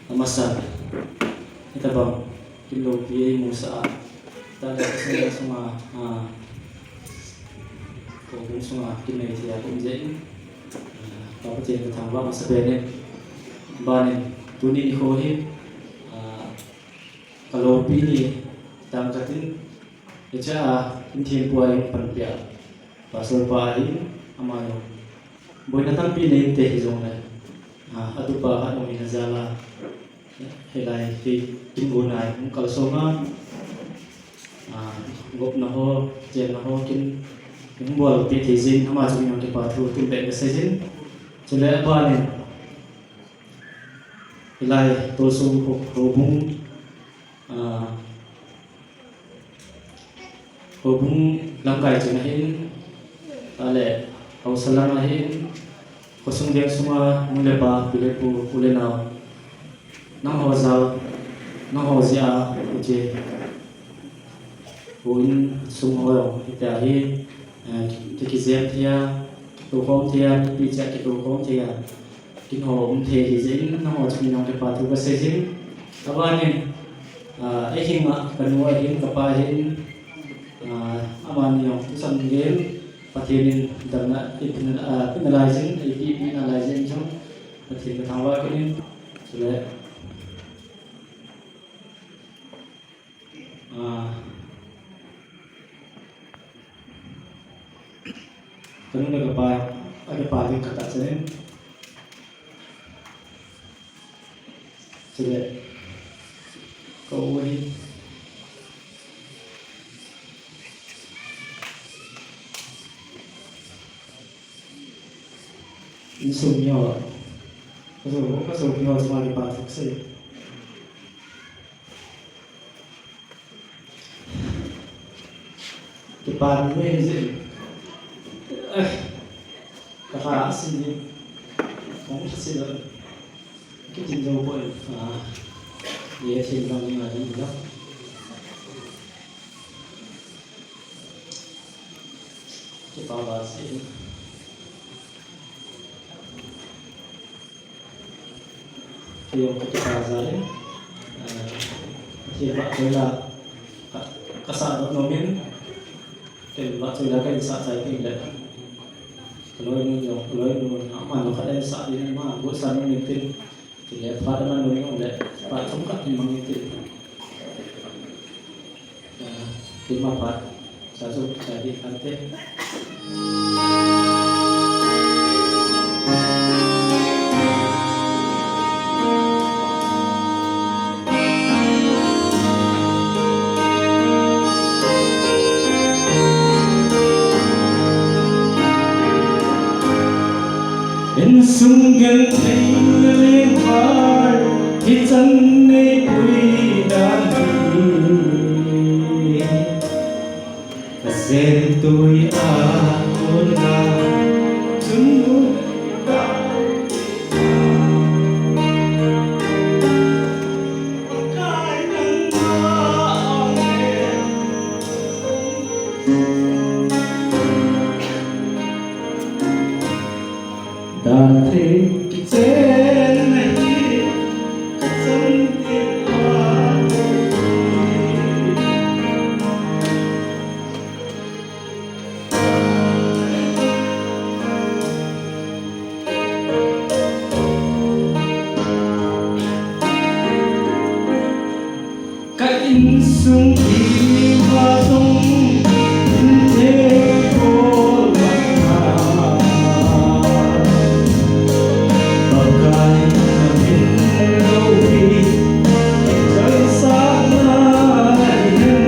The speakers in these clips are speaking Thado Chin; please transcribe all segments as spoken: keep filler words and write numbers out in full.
Amasa, hitabang kin loupi eimusah a, tale kasung sunga, a, houbung sunga kin neithei a kin jeh in, a, Pa Pathen kathangvah masapen in, abanin tuni nikho hi, a, kaloupi ni tang katin, hichea kin thempu a eipanpia Pastor pa ahin, ama jong boina tampi neinte hijongle, a, atupa khat um in ajal a, hilai hi kin gon a hung kalsong a, a, gopna ho, chenna ho kin, kin bolpeh thei jeh in ama chunga jong kipa thu tumbeh kaseijin. Chule abanin, hilai Tolsom ho, houbung, a, houbung lamkai ching ahin, tale haosa lang ahin, khosung veng sunga nu le pa, pi le pu, u le nao, nangho jal, nangho jeh a, hiche houin sung ho jong hitia hi, eh, ki, kijem thei a, kitoukhom thei a, kipicheh a kitoukhom thei a, kin ho um thei hijeh in, nangho chunga jong kipa thu kaseijin. Abanin, a, eihinga kanu ahin, kapa ahin, a, amani jong thusim gel, Pathen in damna eipeh, a, peh nalai jeh in, eipeh, peh nalai jeh in jong Pathen kathangvah kit in, chule, a, kanu le kapa, a, kapa ding katahsan in. Chule, ka u hi insung miho, kaso, kasopi ho chunga kipa thu kasei. Kipa nei jeh. Eh, ka kha asi ni. Kong asi lo. Kitin jou poi. Ah. Ye thil dang ni ngai ni la. Kipa ba si. Kei jong ka kipa jal in, eh, Pathen vahchoi la ka, ka sah nom in, ken vahchoi la ka in sah chai teng le, ka loinu jong, ka loinu, ama jong khat in sah ding, ama gotsa nom in tin, chule phat aman nom in le, phat thum khat in mang in tin. Keima phat, sa jong chai ding kante. Insung genthei le lengvai, hichan neipui dan hi. Ka sentui a kona chun Dan thei kichen nahi, ka chan thei a. Ka insung iva jong in thei ko la. Pakai na min lo pi, chan sa na hin.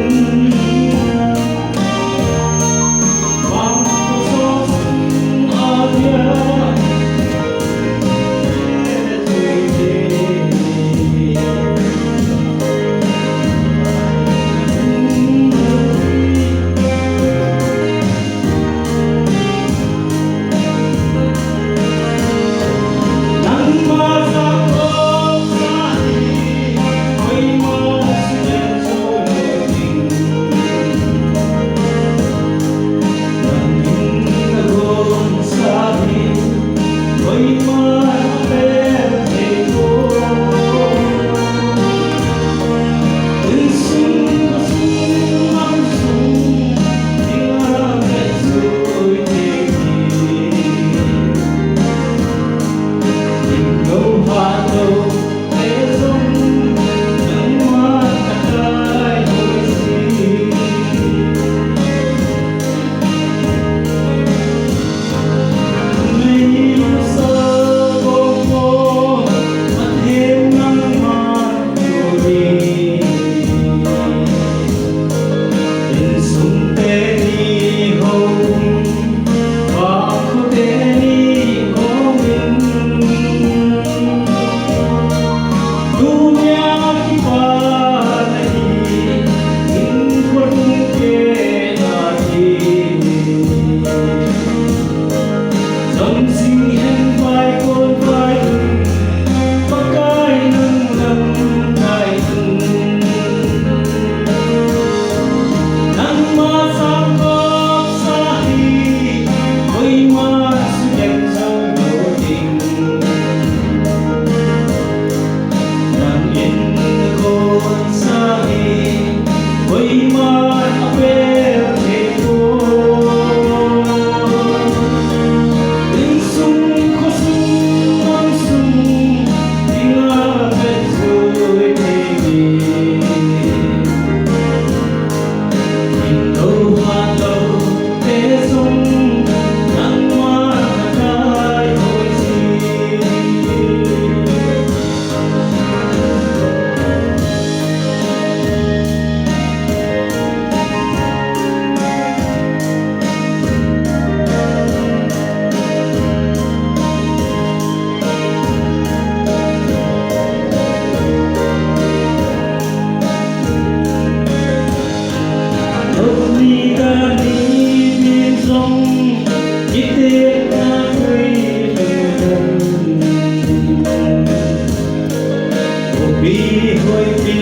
Hoipi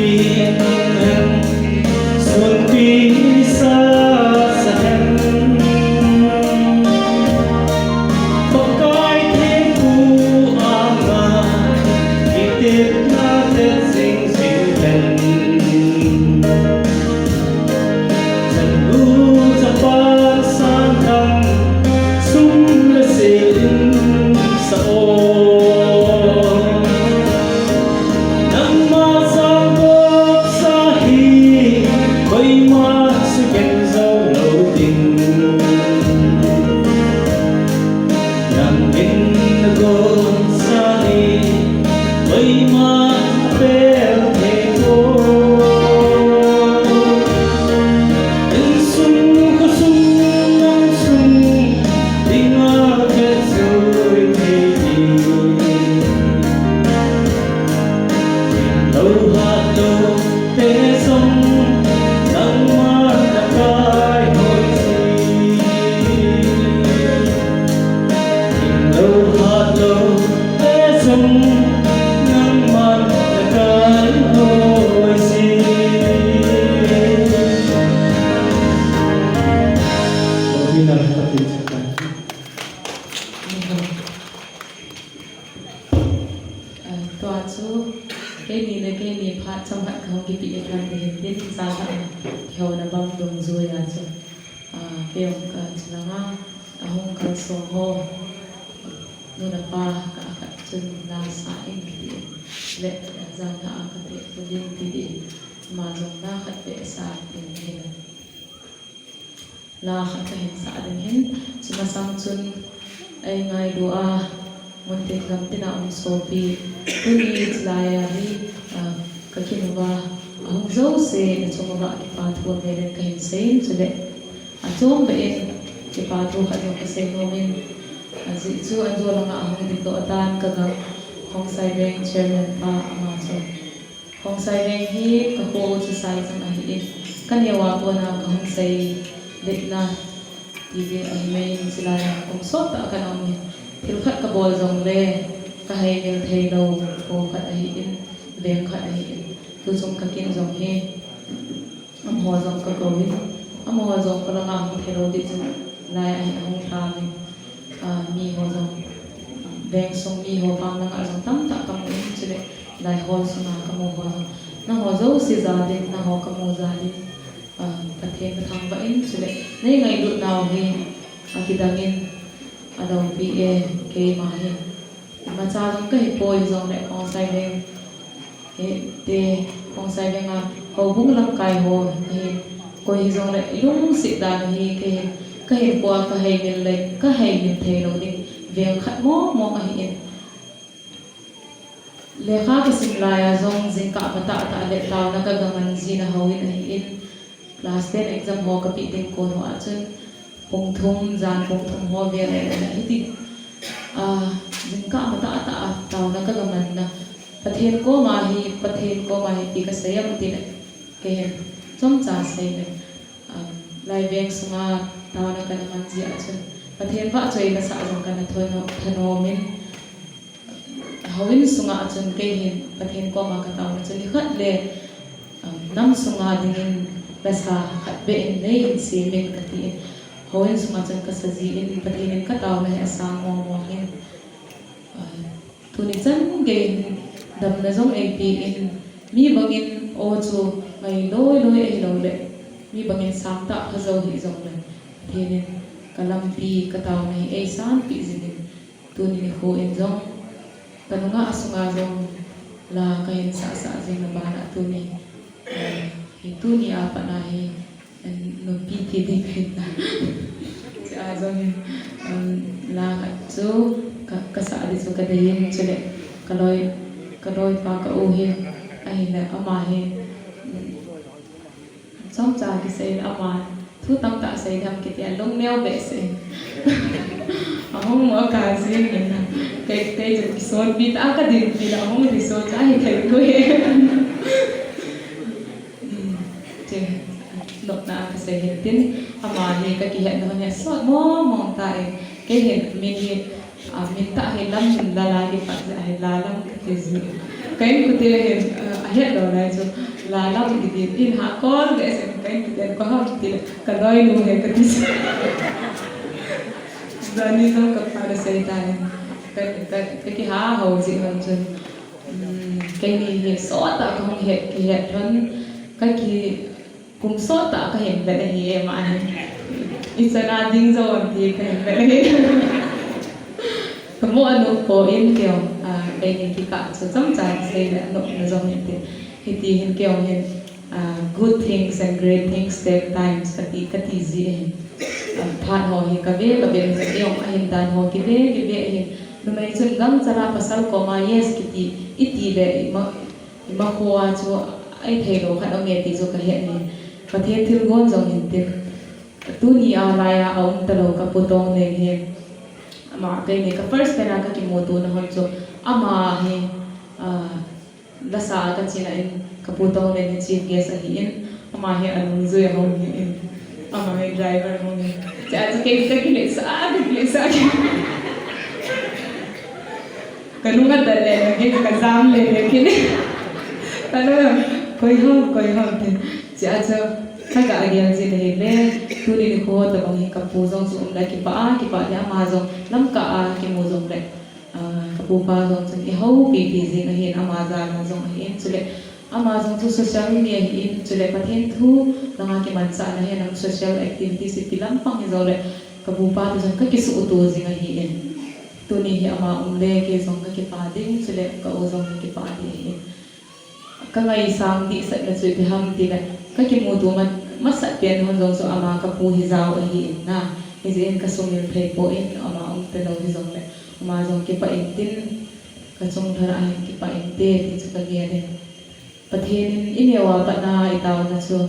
hen, sunpi sa sa hen. Pakai thempu anga, kitepna te jing jing hen. Chanu chapa sangkang, sum le sil in sa o. Nangma sang gop sa hi, koima sugen zo lo ding. Nangin na gop sa hi, koima pel thei poi. Insung khosung namsung dinga ka jui thei ding. Lo hat lo te jong nangma na kai hoi si. Lo hat lo te jong nangma na kai hoi si. Tua chu keini le keini phat chomkhat kahung kipe lhon ding hin tin, jalhah a kihouna bang dungjuia chu, ah, kei jong ka chulanga ahung kalsong ho, nu le pa ka khat chun la sa in tin, le jalhah a ka te ding ti ding, ama jong la khat vei sa in hin. La khat kahin sah ding hin, chu masang chun ei ngailu a, mun tin gam tin a um sopi, tuni chulai a hi, ah, ka kin uva, ahung jouse na chung uva kipa thu a melin kahin seiyin, chule achom beh in kipa thu khat jong kasei nomin, ajeh chu anjo langa ahung dingdoh tan ka gam, Khongsai Veng Chairman pa ama chu. Khongsai Veng hi ka kho u chu Saijang ahin, ka neo a kona kahung seiletna ti ding ahi mai in, chulai a kum sot tah kana um in, thil khat kabol jongle kahei mil thei lou kho khat ahin, veng khat ahin, tuchung ka kin jong hi amaho jong ka kou in, amaho jong ka langa hung thei lou ding chun lai ahi ahung lham in, ah, miho jong, veng sung miho vang langa jong tamtah kamu in, chule lai hall sunga kamu ho jong, nangho jouse jal in, nangho kamu jal in, ah, Pathen kathangvah in, chule nei ngailut nau hi akidang in, aloupi e, keima hi. Imacha jong kahi poi jongle Khongsai Veng hi te, Khongsai Veng a houbung lamkai ho hi, koi hijongle ilungset dan hi kei hi, kahinkhoa kahei mil le kahei mil thei lou ding veng khat mong mong ahin. Lekha kasim lai a jong jingkah matah tah le taona ka gaman jin ahou in ahin. Class ten exam ho kapeh ding kon ho a chun pung thum, jan pung thum ho vel a hiti, ah, jingkah matah tah a taona ka gaman na. Pathen koma hi, Pathen koma hi ipi kasei em tile, kei hin chomcha sei le, ah, lai veng sunga taona kana man jeh a chun Pathen vahchoi nasah jong kana thanom in, Houin sunga chun kei hin Pathen koma ka taona chu nikhat le, um, nam sunga dingin lasa khat beh in nei hin semin kati in, houin sunga chun kasa jin Pathen in ka taona hi asang mong mong in, uh, tuni chan gei hin damna jong eipe in, mi bangin o chu ngai loi loi ahilou le, mi bangin sangtah kha jou hih jongle, Pathen in ka lampi ka taona hi eisanpeh jing in, Tuni nikho in jong, ka nunga asunga jong, la kahin sah sah jing na bana tuni, eh, hi tuni a pat na hi, eh, numei ti ding kahin ta. Chua jong hin, um, la khat chu ka, kasah ding chu kadei in, chule, kaloi, kaloipa ka u hi, ahin le ama hi, um, Chomcha kisei le ama thu tamtah sei dam kiti a lungneo behseh. Ahung mo ka jing in na. Kei, kei chu kisonpi ta ka dinpi le ahung ti so cha hi thei ko he. Hmm. Che, nopna a kasei hin tin ama hi ka kihet na hi sot mong mong ta e. Kei hin min hi, a, min tah hi lam la la hi pat a hi la lam kati ji. Ka inkote le hin, ah, ahet lou lai chu, la lam kiti, in ha kol behseh in ka inkote le, koi ham kiti le, ka loinu ahi kati. Jani jong ka pa le sei ta hin, ka, ka, ka kiha ho jeh hon chun. Hmm, keini hi sot tah kahung het, kihet lhon, ka ki Kum sot tah kahin vet ahi e, ama hi. Ichan a ding jo am ti kahin vet ahi. Kamu anop poi kei jong, ah, keini kikah chu chomcha sei le anopna jong hinte. Hiti hin kei jong hin, ah, good things and great things take times kati, kati ji ahi. Ah, phat ho hi kave, kave, kei jong ahin dan ho kive, kive ahi. Numei chun gangchal a pasal koma yes kiti, iti le ima, Ima khoa chu ahi thei lou khat aume ti chu kahet ahi. Pathen thilgon jong hintin. Tuni a laiya aum talou ka Pu Tongleng hi. Ama keini ka first pen a ka kimuto na hon chu. Ama hi, ah, lasa a ka chena in ka Pu Tongleng hi chief guest ahin. Ama hi anungjui ahung hin. Ama hi driver ahung hin. Chea chu kei ka kilehsah, ka kilehsah. Ka nung a dat le, na ke ka jam le, le ke ne. Ka nung a, koi ham, koi ham te. Chea chu, ka ga gel jin ahi le, tuni nikho tabang hi ka pu jong chu um le kipah a, kipah le ama jong, Lamka a kimu jong le, ah, ka pu pa jong chun i houpi pi jing ahin ama jal a jong ahin chule, ama jong chu social mi ahin chule Pathen thu langa kimanchahna hi nang social activities ipi lampang hi jong le, ka pu pa te jong ka kisuhto jing ahin. Tuni hi ama um le kei jong ka kipah ding, chule ka u jong ka kipah ding ahi. Ka ngaisang dehsetna chu ipi ham tile, ka kimuto ma, masat pen hon jong chu ama ka pu hi jao ahin na. Hijeh in ka sumil thei poi, ama um talou hi jong le, ama jong kipah intin, ka chung thara hin kipah inte ti chu ka gel e. Pathen in i neo a pat na i taona chu,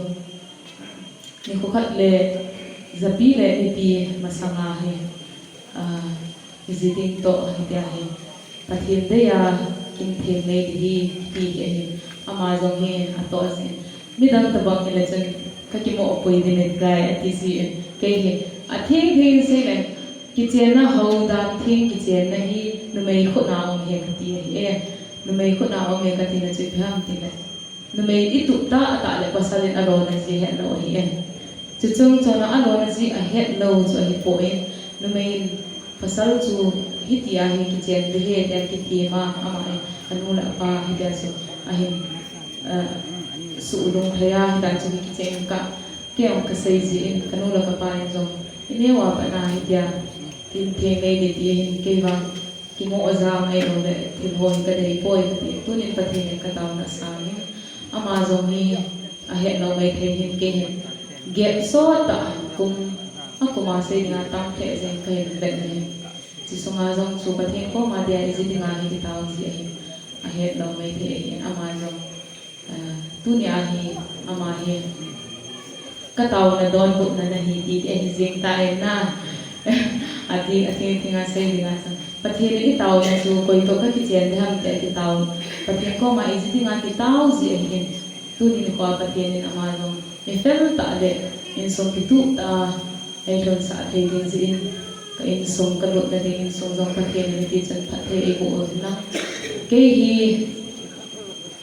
nikho khat le japi le mipi masanga hi, ah, i ji ding toh hitia hi Pathen dei a kin theng nei ding hi ti hi ahi. Ama jong hi atoh jin. Midang tabang hile chun ka kimoh poi ding in kai ati jin. Kei hi atheng theng in sei le kichenna ho dan theng kichenna hi numei khut a um ahi kati ahi e. Numei khut a um ahi kati na chu ipi ham tile. Numei i tup tah tah le pasal in alona ji ahet lou ahi e. Chuchung chon a alona ji ahet lou chu ahi poi. Numei in pasal chu hitia hi kichen ding ahi tia kithem a, ama in anu le apa hitia chu ahin, eh, suhlung thei a hitia chu hi kichen ka, kei jong ka sei jin, ka nu le ka pa in jong i neo a pat na hitia kin theng nei ding ti ahin kei vang Kimoh jam ahilou le, thil ho hi ka dei poi kati. Tunin Pathen in ka taona sang in. Ama jong hi ahet lou maithei hin kei hin. Gap sot tah kum, a kum a sei dinga tam lheh jeng ka hin vet na hin. Hiche sunga jong chu Pathen koma dia i ji dinga hi kitao ji ahin. Ahet lou maithei ahin ama jong. Ah, tunia hi, ama hi, ka taona donbutna nahi ti, ti ahi jeng tai na. Ati, ati, ati nga sei ding a chu. Pathen in i taona chu, koi toh ka kichen ding ham ti a kitao. Pathen koma i ji dinga kitao ji ahin. Tuni nikho a Pathen in ama jong, mi fel tah le, insung kituh tah a, ei lhonsah thei ding jeh in, ka insung ka lutna ding insung jong Pathen in hiti chun phatthei ei boh u hin lang. Kei hi,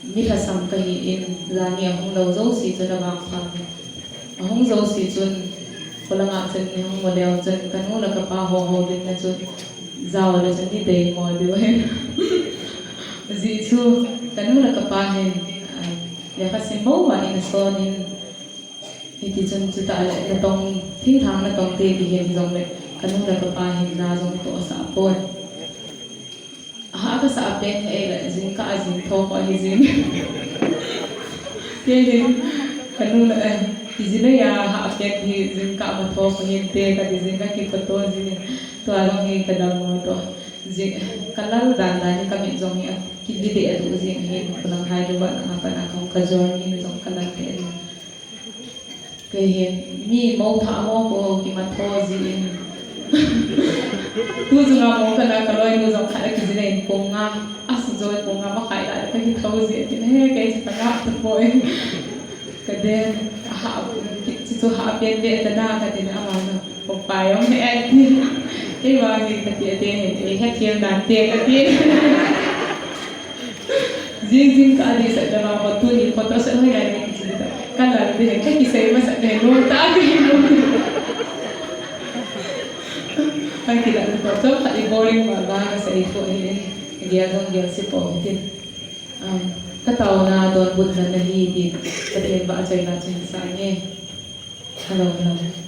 Mi lhasam kahi in, jani ahung lou jouse chun avangpha in. Ahung jouse chun, kholanga chun, mi hung mo leu chun, ka nu le ka pa ho houlimna chun, jao le chun, ni dei mo diu hin. Ajeh chu, ka nu le ka pa hin, ah, lekha sim mo ma in ason in, hiti chun chutah le, natong, thinglhang natong te kihen jong le, ka nu le ka pa hin, ja jong toh asah pon. Aha, ka sah pen hi, eh, jingkah a jing tho ko hi jing. Kei hin, ka nu le, eh, kijilei a aha pen hi jingkah ma tho ko hin te, kati jing ka kiphoto jing. Tua jong hi ka dammo to. Jing, ka lal dan dan hi ka mit jong hi a, kili deh a du jing hin, ka lang hai du ba na ka pa na ka jong hi jong ka lal te. Kei hi, mi mo tha mo ko kimatho jin. Tu jong a mo kana ka loinu jong khat a kijilei in pung nga, a sujoi pung nga makhai la ka kitho jin. Tin he, kei chu ka nga tu poi. Ka den, aha, ki, chu chu ha pen ve ta na ka tin ama na. Ko pa jong he, eh, tin. Kei vang hi ka ti a te he, eh, he thiam dan te ka ti. Jing jing ka di sa da ma ko tuni photo sa hoi lai ni ki ta. Ka la de ka ki sai ma sa de no ta ki no. Ai ki la ko to ka i boring ma ba ka sa i ko he. Dia jong dia si po tin. Um, ka tauna donbutna nahi tin. Ka te ba chai na chin sa nge. Hello, hello.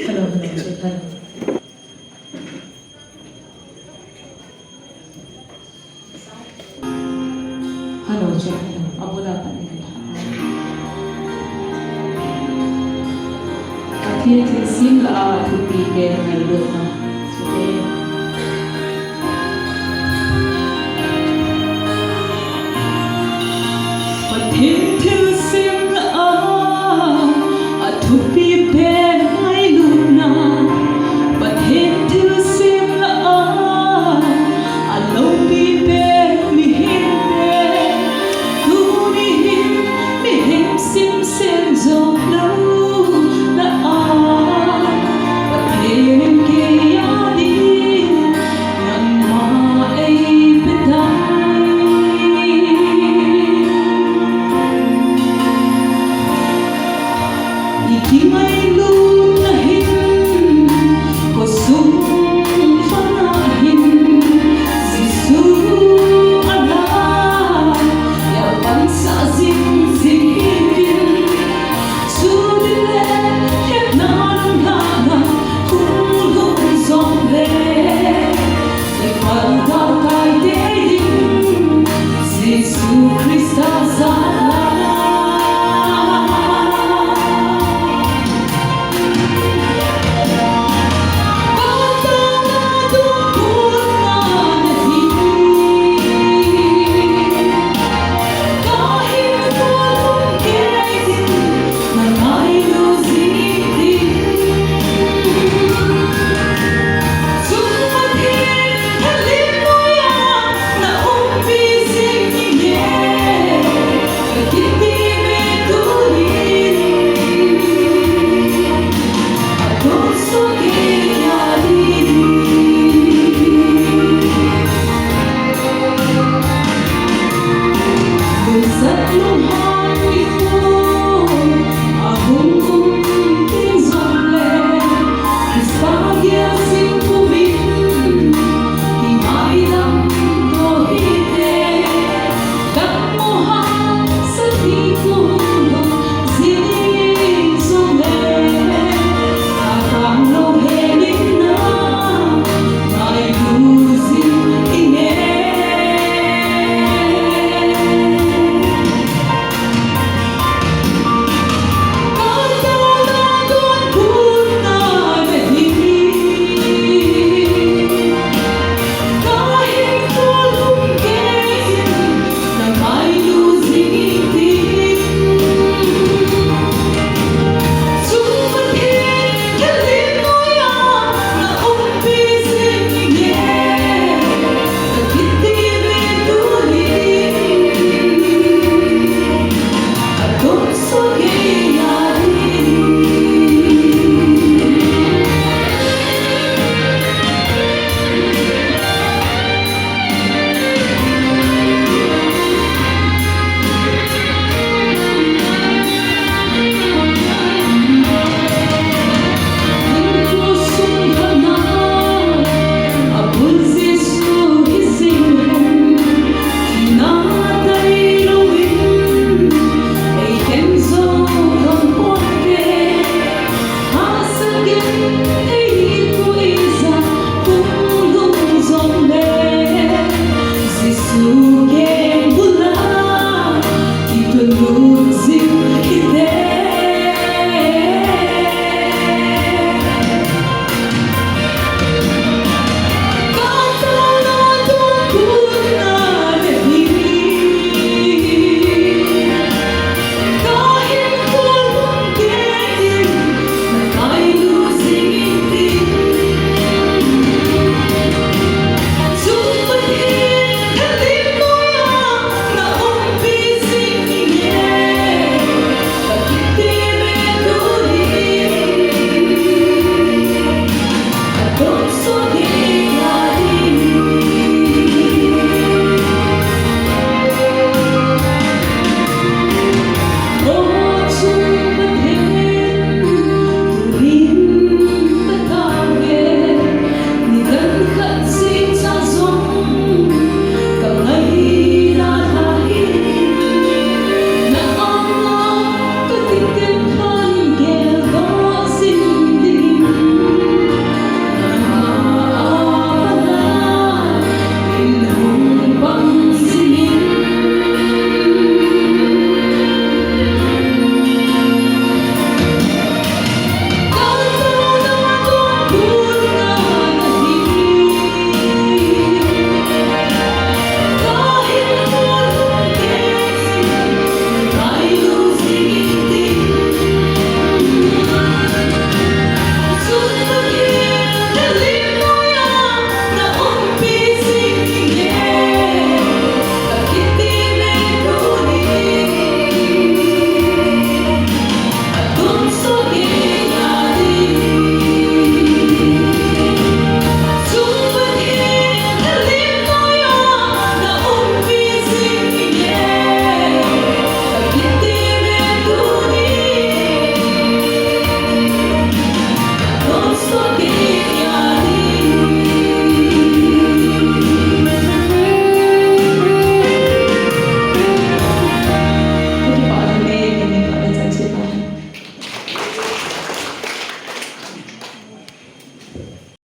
Hello, hello, check, hello. Hello, check, hello. Abula pa ni. Pathen thilsem lah a thupi pen ngailutna. Pathen